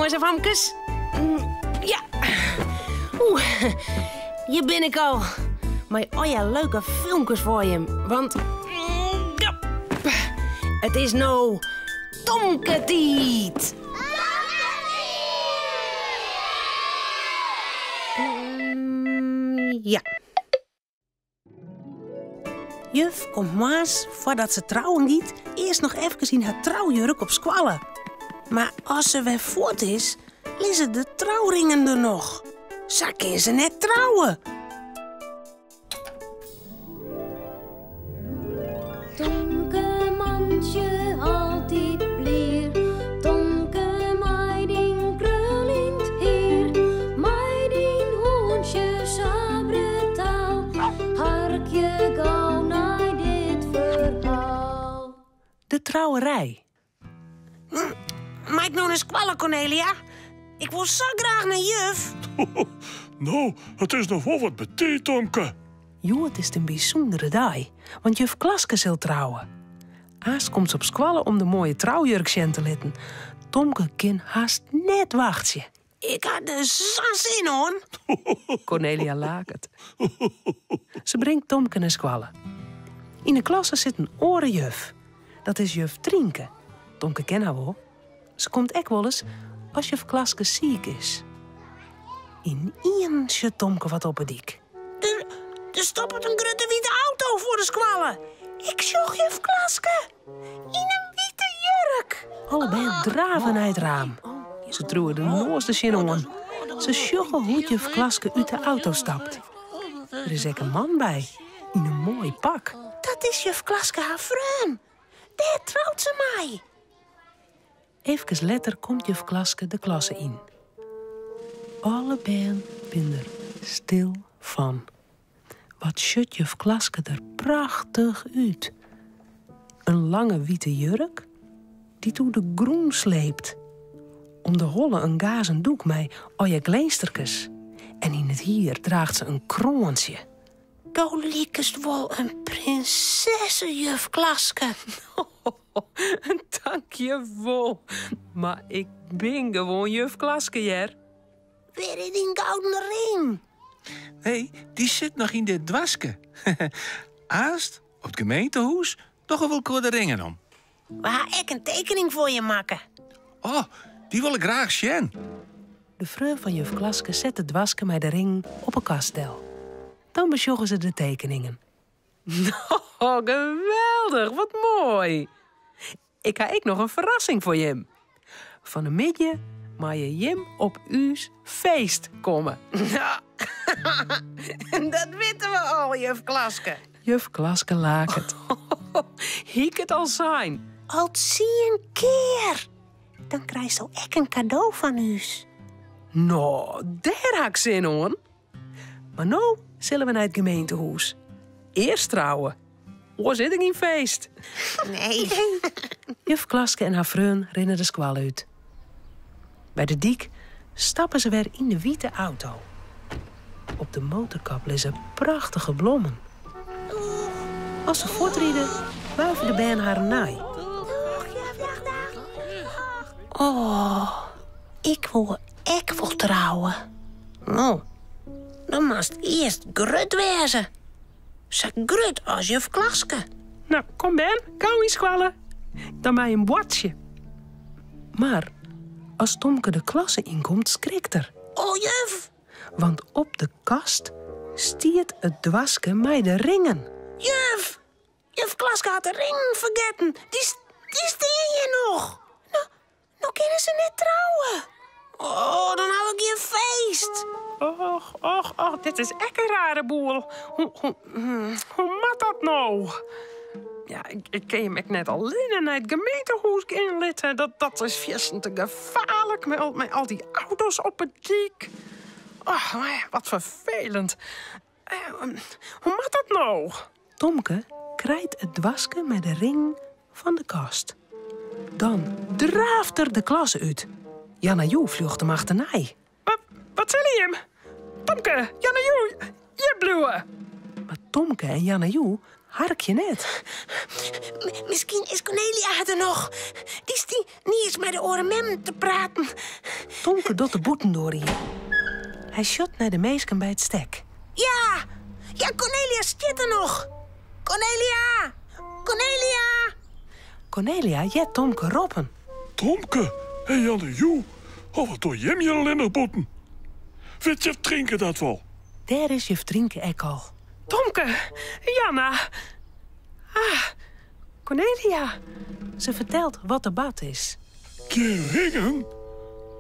Jonges en famkes. Ja. Oeh, hjir bin ik al. Mei allegear leuke filmkes foar jim. Want ja, it is no Tomke-tiid. Ja. Juf komt moarns, foardat se trouwen giet, earst noch efkes yn har troujurk op skoalle. Mar as se wer fuort is, lizze de trouringen der noch. Sa kin se net trouwe. Tomke mantsje altyd blier, Tomke mei dyn kruljend hier, mei dyn hûntsje sa brutaal, harkje gau nei dit ferhaal. De trouwerij. Mei ik no nei skoalle, Cornelia? Ik wol sa graach nei juf. No, it is noch wol wat betiid, Tomke. Hjoed is it in bysûndere dei, want juf Klaske sil trouwe. Aanst komt se op skoalle om de moaie troujurk sjen te litten. Tomke kin hast net wachtsje. Ik ha der sa'n sin oan. Cornelia laket. Se bringt Tomke nei skoalle. Yn de klasse sit in oare juf. Dat is juf Trienke. Tomke ken har wol. Se komt ek wolris as juf Klaske siik is. Ynienen sjocht Tomke wat op 'e dyk. Der stoppet in grutte wite auto foar de skoalle. Ik sjoch juf Klaske yn in wite jurk. Alle bern drave nei it raam. Se triuwe de noas der tsjinoan. Se sjogge hoe't juf Klaske út de auto stapt. Der is ek in man by, yn in moai pak. Dat is juf Klaske har freon. Dêr trout se mei. Efkes letter komt juf Klaske de klasse yn. Alle bern binne der stil fan. Wat sjocht juf Klaske der prachtich út. In lange wite jurk dy't oer de grûn sleept. Om de holle in gazen doek mei allegear glinsterkes. En yn it hier draacht se in kroantsje. Do likest wol in prinsesse, juf Klaske. Tankjewol, mar ik bin gewoan juf Klaske, hear. Wêr is dyn gouden ring? Nee, dy sit noch yn dit doaske. Aanst, op it gemeentehûs, dogge we elkoar de ringen om. We ha ek in tekening foar je makke. Oh, dy wol ik graach sjen. De freon fan juf Klaske set it doaske mei de ringen op 'e kast del. Dan besjogge se de tekeningen. Oh, geweldich, wat moai! Ik ha ek noch in ferrassing foar jim. Fan 'e middei meie jim op ús feest komme. Dat witte we al, juf Klaske. Juf Klaske laket. Hie ik it al sein? Al tsien kear! Dan krijsto ek in kado fan ús. No, dêr ha ik sin oan. Mar no sille we nei it gemeentehûs. Earst trouwe. Oars is der gjin feest. Nee. Juf Klaske en har freon rinne de skoalle út. By de dyk stappe se wer yn de wite auto. Op de motorkap lizze prachtige blommen. As se fuortride, wuive de bern harren nei. Oh, ik wol ek wol trouwe. No, dan moatst earst grut wêze. Sa grut as juf Klaske. No, kom bern, gau yn skoalle. Dan mei jim boartsje. Mar as Tomke de klasse ynkomt, skrikt er. Oh, juf! Want op de kast stiet it doaske mei de ringen. Juf! Juf Klaske hat de ringen fergetten. Dy, dy stean hjir noch. No, no kinne se net trouwe. Oh, dan ha we gjin feest. Och, och, och, dit is ek in rare boel. Hoe, hoe, hoe moat dat no? Ja, ik, ik kin jim ek net allinne nei it gemeentehûs gean litte. Dat, dat is fierstente gefaarlik mei al, mei al dy auto's op 'e dyk. Och, wat ferfelend. Hoe moat dat no? Tomke krijt it doaske mei de ring fan de kast. Dan draaft er de klasse út. Janna Joe fljocht him achternei. Wat sille jim? Tomke, Janna Joe, hjir bliuwe! Mar Tomke en Janna Joe harkje net. Miskien is Cornelia der noch. Dy stie niis mei de oare memmen te praten. Tomke docht de bûtendoar iepen. Hy sjocht nei de minsken by it stek. Ja! Ja, Kornelia stiet der noch! Kornelia! Kornelia! Kornelia heart Tomke roppen. Tomke, hé Janne Joe, oh wat doch jim hjir allinnich bûten? Wit juf Trynke dat wol? Dêr is juf Trynke ek al. Tomke, Janna! Ah, Kornelia! Se fertelt wat der bard is. Gjin ringen?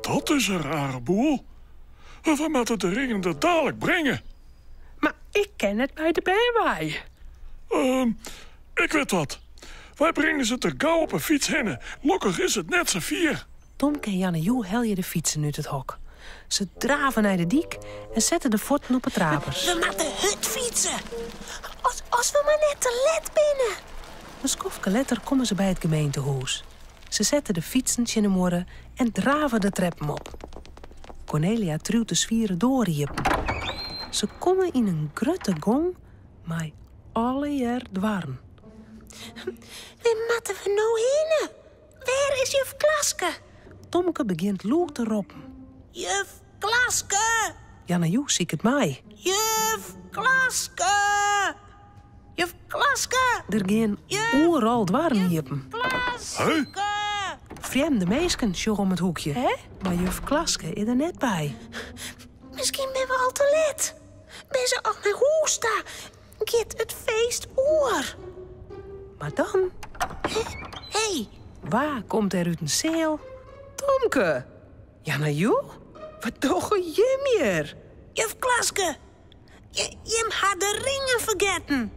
Dat is in rare boel. We moatte de ringen der dalik bringe. Mar ik kin net by de bern wei. Ehm, ik wit wat. Wy bringe se der gau op 'e fyts hinne. Lokkich is it net sa fier. Tomke en Janne Joe helje de fytsen út it hok. Se drave nei de dyk en sette de fuotten op 'e trapers. We moatte hurd fytse, as we mar net te let binne. In skoftke letter komme se by it gemeentehûs. Se sette de fytsen tsjin de muorre en drave de treppen op. Kornelia triuwt de swiere doar iepen. Se komme yn in grutte gong mei allegear doarren. Wêr moatte we no hinne? Wêr is juf Klaske? Tomke begjint lûd te roppen. Juf Klaske! Janne Joe siket mei. Juf Klaske! Juf Klaske! Der gean oeral doarren iepen. Huh? Frjemde minsken sjogge om it hoekje, mar juf Klaske is der net by. Miskien binne we al te let. Binne se al nei hûs ta? Giet it feest oer? Mar dan... Hé! Wa komt der út in seal? Tomke! Janne Joe? Wat dogge jim hjir? Juf Klaske, jim ha de ringen fergetten.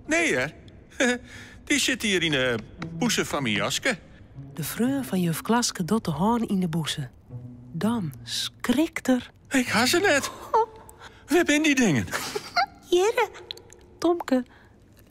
Nee hear, dy sitte hjir yn 'e bûse fan myn jaske. De freon fan juf Klaske docht de hân yn de bûse. Dan skrikt er. Ik ha se net. Wêr binne dy dingen? Hjirre. Tomke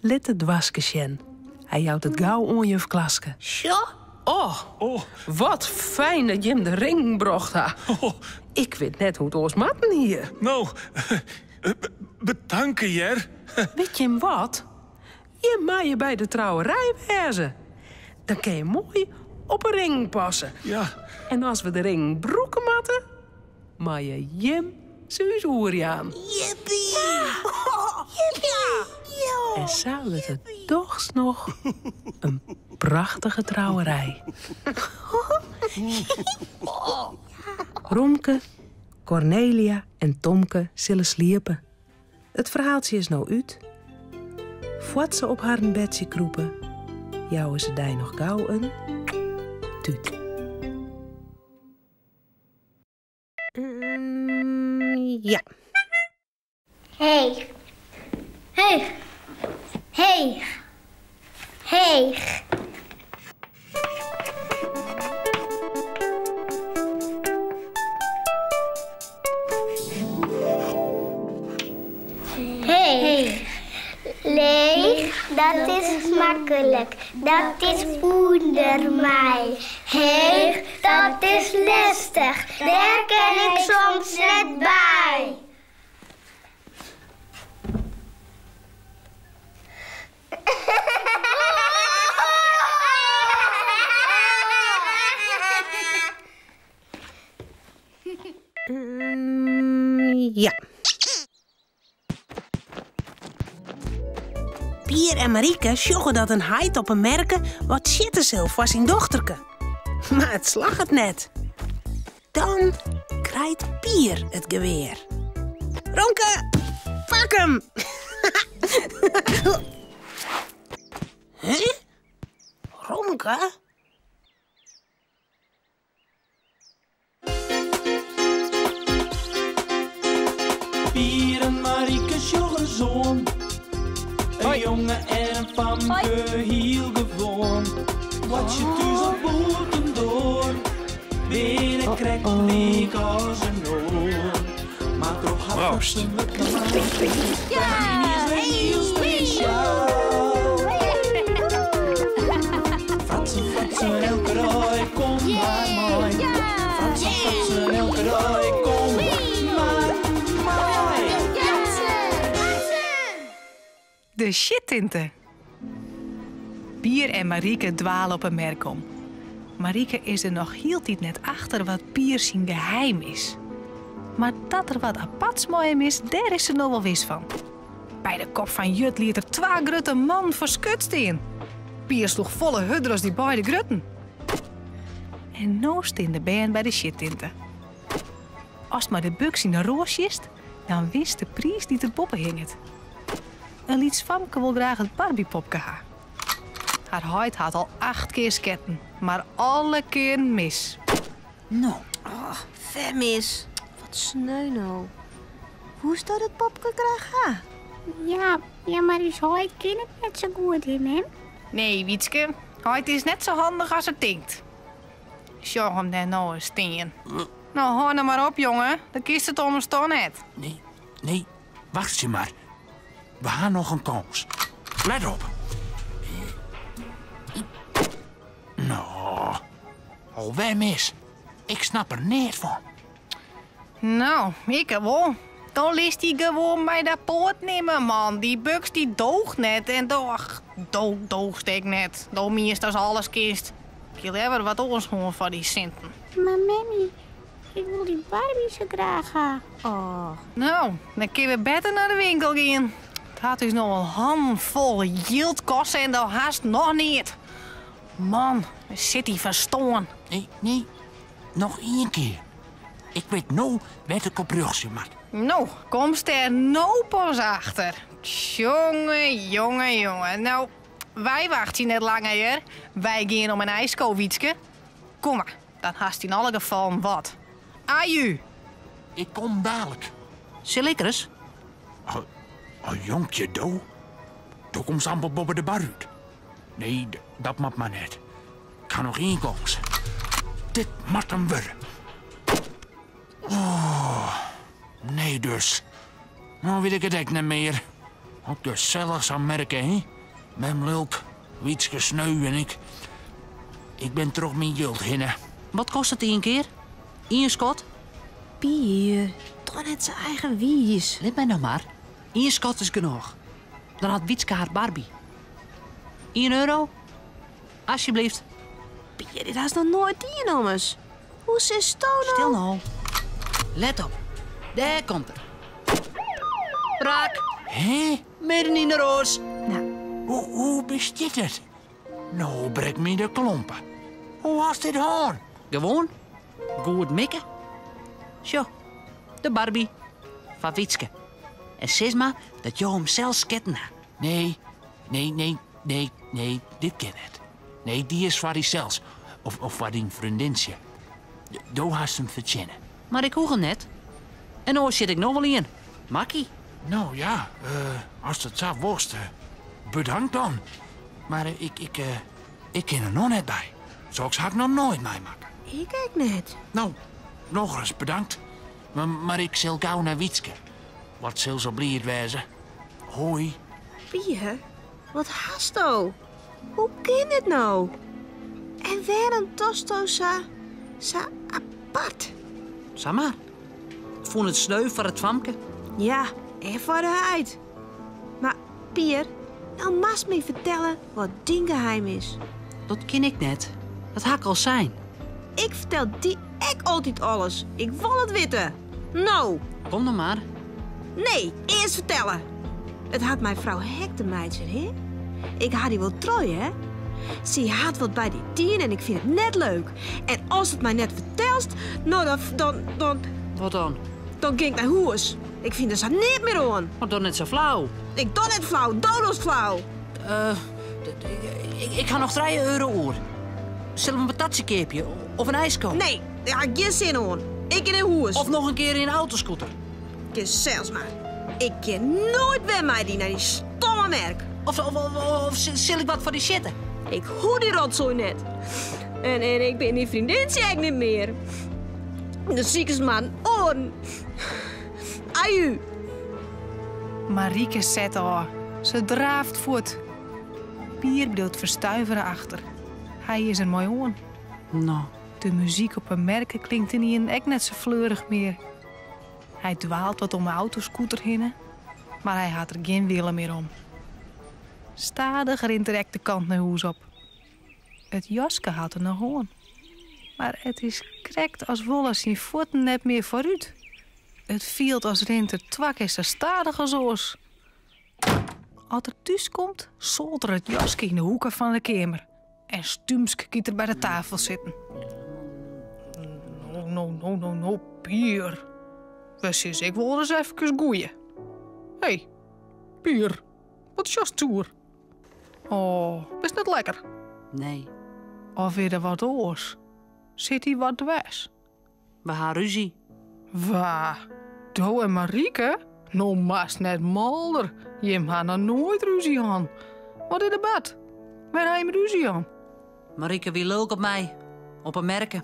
lit it doaske sjen. Hy jout it gau oan juf Klaske. Sjoch. Oh, wat fijn dat jim de ringen brocht ha. Ik wit net hoe't oars moatten hie. No, betanke hear. Wit jim wat? Jim meie by de trouwerij wêze. Dan kin je moai op 'e ringen passe. Ja. En as we de ringen brûke moatte, meie jim se ús oerjaan. Jippie! Jippie! En sa wurdt it dochs noch in prachtige trouwerij. Romke, Kornelia en Tomke sille sliepe. It ferhaaltsje is no út. Foar't se op harren bedsje krûpe, jouwe se dy noch gau in tút. Ja. Heech. Heech. Heech. Heech. Heech. Leech, dat is maklik, dat is ûnder my. Heech, dat is lestich, dêr kin ik soms net by. Ja. Pier en Marieke sjogge dat in heit op 'e merke wat sjitte sil foar syn dochterke. Mar it slagget net. Dan krijt Pier it gewear. Romke, pak him! Huh? Romke? Pier en Marieke sjogge soan. In jonge en in famke, hiel gewoan. Boartsje thús of bûtendoar, binne krekt lyk as in oar. Mar troch har Proost. fratsen wurdt normaal. Is wer hiel spesjaal. Fratsen, fratsen, elke dei, kom mar mei. Fratsen, fratsen, elke dei, kom mar mei. De sjittinte. Pier en Marieke dwale op 'e merk om. Marieke is der noch hieltyd net achter wat Pier syn geheim is. Mar dat der wat aparts mei him is, dêr is se no wol wis fan. By de kop fan Jut liet er twa grutte mannen foar skut stean. Pier sloech folle hurder as dy beide grutten. En no stean de bern by de sjittinte. Ast mei de buks yn de roas sjitst, dan winst de priis dy't der boppe hinget. In lyts famke wol graach it Barbiepopke ha. Har heit hat al acht kear sketten, mar alle kearen mis. No. Oh, wer mis. Wat sneu no. Woesto dat popke graach ha? Ja, ja, mar ús heit kin it net sa goed, hè, mem? Nee, Wietske, heit is net sa handich as er tinkt. Sjoch him dêr no ris stean. No, hâld no mar op, jonge. Dan kinst it ommers toch net. Nee, nee, wachtsje mar. We ha noch in kâns. Let op. No, alwer mis. Ik snap der neat fan. No, ik wol. Dan litst dy gewoan by de poat nimme, man. Dy buks dy doocht net en do, ach, do doochst ek net. Do mienst datst alles kinst. Ik hie leaver wat oars hân foar dy sinten. Mar memmy, ik wol dy Barbie sa graach ha. Och. No, dan kinne we better nei de winkel gean. It hat ús no al hannenfol jild koste en do hast noch neat. Man, sit dy ferstân. Nee, nee, noch ien kear. Ik wit no wêr't ik op rjochtsje moat. No, komst dêr no pas achter. Jonge, jonge, jonge. No, wy wachtsje net langer, hear. Wy gean om in ijsko, Wietske. Kom mar, dan hast yn alle gefallen wat. Aju! Ik kom dalik. Sil ik ris? Oh, oh jonkje, do. Do komst amper boppe de bar út. Nee, dat moat mar net. Ik ha noch ien kâns. Dit moat 'm wurde. Oh, nee dus. No wit ik it ek net mear. Wat gesellich sa'n merke, hè? Mem lilk, Wietske sneu en ik. Ik bin troch myn jild hinne. Wat kostet ien kear? Ien skot? Pier, doch net sa eigenwiis. Lit my no mar. Ien skot is genôch. Dan hat Wietske har Barbie. Ien euro? Asjebleaft. Pier, dit hast noch noait dien ommers. Hoe sitsto no? Stil no. Let op. Dêr komt er. Raak. Hè? Midden yn de roas. No. Hoe, hoe bestiet it? No brek my de klompen. Hoe hast dit hân? Gewoan. Goed mikke. Sjoch, de Barbie. Foar Wietske. En sis mar dat jo him sels sketten ha. Nee, nee, nee, nee, nee, dit kin net. Nee, dy is foar dysels. Of, of foar dyn freondintsje. Do hast him fertsjinne. Mar ik hoech him net. En oars sjit ik noch wol ien. Makkie. No ja, ast it sa wolst, bedankt dan. Mar ik, ik, ik kin der noch net by. Soks ha ik noch noait meimakke. Ik ek net. No, nochris bedankt. Mar ik sil gau nei Wietske. Wat sil se bliid wêze. Hoi. Pier, wat hasto? Hoe kin dit no? En wêrom dochsto sa, sa apart? Samar. Ik fûn it sneu foar it famke. Ja, en foar de heit. Mar Pier, no moatst my fertelle wat dyn geheim is. Dat kin ik net. Dat ha ik al sein. Ik fertel dy ek altyd alles. Ik wol it witte. No! Kom dan mar. Nee, earst fertelle. It hat mei frou Hek te meitsjen, hè? Ik ha dy wol troch, hè? Sy hat wat by dy dien en ik fyn it net leuk. En ast it my net fertelst, no dan, dan, dan... Wat dan? Dan gean ik nei hûs. Ik fyn der sa neat mear oan. Mar doch net sa flau. Ik doch net flau, do dochst flau. Ik ha noch trije euro oer. Sille we in patatsje keapje of in ijsko? Nee, dêr ha ik gjin sin oan. Ik gean nei hûs. Of noch in kear yn in autoscooter. Kin sels mar. Ik gean noait wer mei dy nei dy stomme merk. Of, of, of, of sil ik wat foar dy sjitte? Ik hoech dy rotsoai net. En, en ik bin dyn freondintsje ek net mear. Do sikest mar in oaren. Aju. Marieke set ôf. Se draaft fuort. Pier bliuwt ferstuivere achter. Hy is der mei oan. No. De muzyk op 'e merke klinkt ynienen ek net sa fleurich mear. Hy dwaalt wat om 'e autoscooter hinne, mar hy hat der gjin wille mear om. Stadich rint er ek de kant nei hûs op. It jaske hat er noch oan. Mar it is krekt as wolle syn fuotten net mear foarút. It fielt as rint er twa kear sa stadich as oars. As er thús komt, soalt er it jaske yn de hoeke fan de keamer en stúmsk giet er by de tafel sitten. No, no, no, no, no, Pier. We sizze ik wol ris efkes goeie. Hé, Pier, wat sjochst soer? Oh, bist net lekker? Nee. Of is der wat oars? Sit dy wat dwers? We ha rúzje. Wa? Do en Marieke? No moatst net malder. Jim ha noch noait rúzje hân. Wat is der bard? Wêr ha jim rúzje hân? Marieke wie lulk op my. Op 'e merke.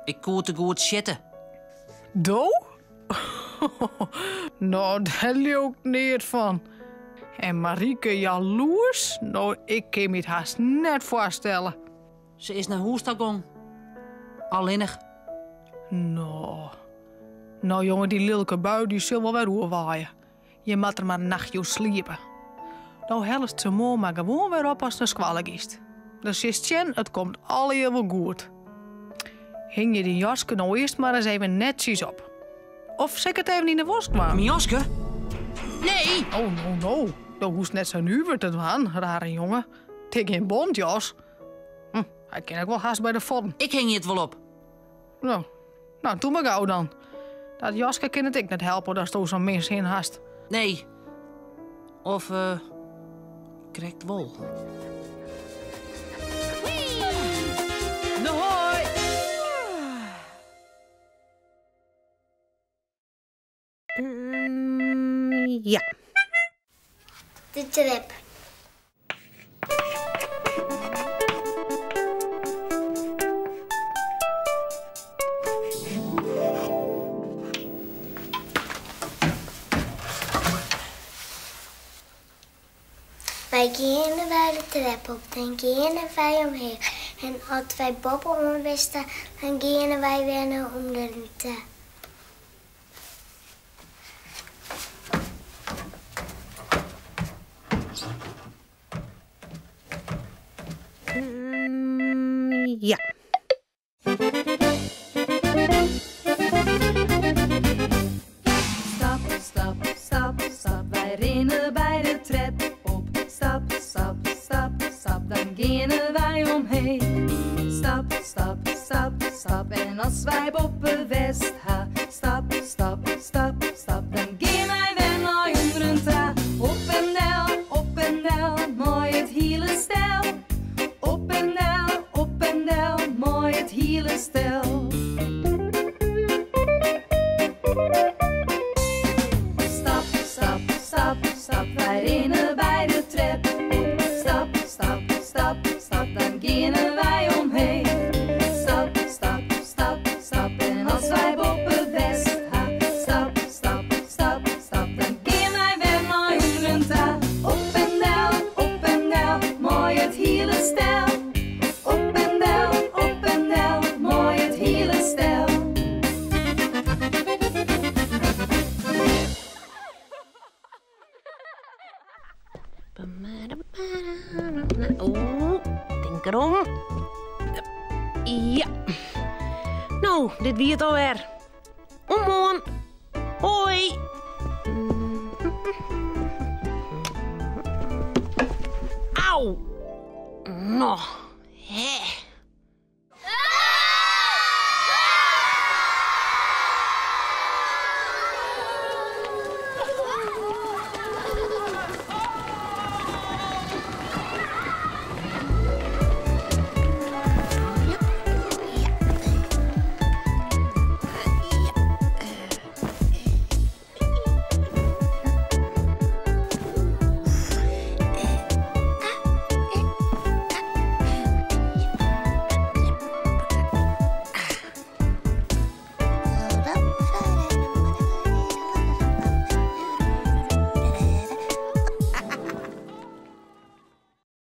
Ik koe te goed sjitte. Do? No, dêr leau ik neat fan. En Marieke jaloers? No, ik kin my it hast net foarstelle. Se is nei hûs ta gong. Allinnich. No. No jonge, dy lilke bui dy sil wol wer oerwaaie. Je moat der mar in nachtje oer sliepe. Do hellest se moarn mar gewoan wer op ast nei skoalle giest. Dan silst sjen, it komt allegear wol goed. Hingje dyn jaske no earst mar ris even netsjes op. Of sil ik it even yn de wask dwaan? Myn jaske? Nee! Oh, no, no. Do hoechst net sa nuver te dwaan, rare jonge. It is gjin bontjas. Hm, hy kin ek wol hast by de fuotten. Ik hingje it wol op. No, no, doe mar gau dan. Dat jaske kin it ek net helpe datsto sa'n min sin hast. Nee. Of eh, krekt wol. No hoi! Mm, ja. De trep. Wy geane wer de trep op, dan geane wy omheech. En as wy boppe-oan west ha, dan geane wy wer nei ûnderen ta. Mm, ja. Stap, stap, stap, stap, wy rinne by de trep op. Stap, stap, stap, stap, dan geane wy omheech. Stap, stap, stap, stap, en as wy boppe west ha. Stap, stap, stap, stap, dan gean wy wer nei ûnderen ta. Op en del, op en del, mei it hiele stel. Op en del, op en del, mei it hiele stel. Stap, stap, stap, stap, wy rinne by de trep op. Stap, stap, stap, stap, dan geane wy omheech. Stap, stap, stap, stap, en as wy boppe west ha. Stap, stap, stap, stap, dan gean wy wer nei ûnderen ta. Op en del, op en del, mei it hiele stel. Op en del, op en del, mei it hiele stel. Oeh, tink derom. Ja. No, dit wie it alwer. Oant moarn. Hoi. Au. No.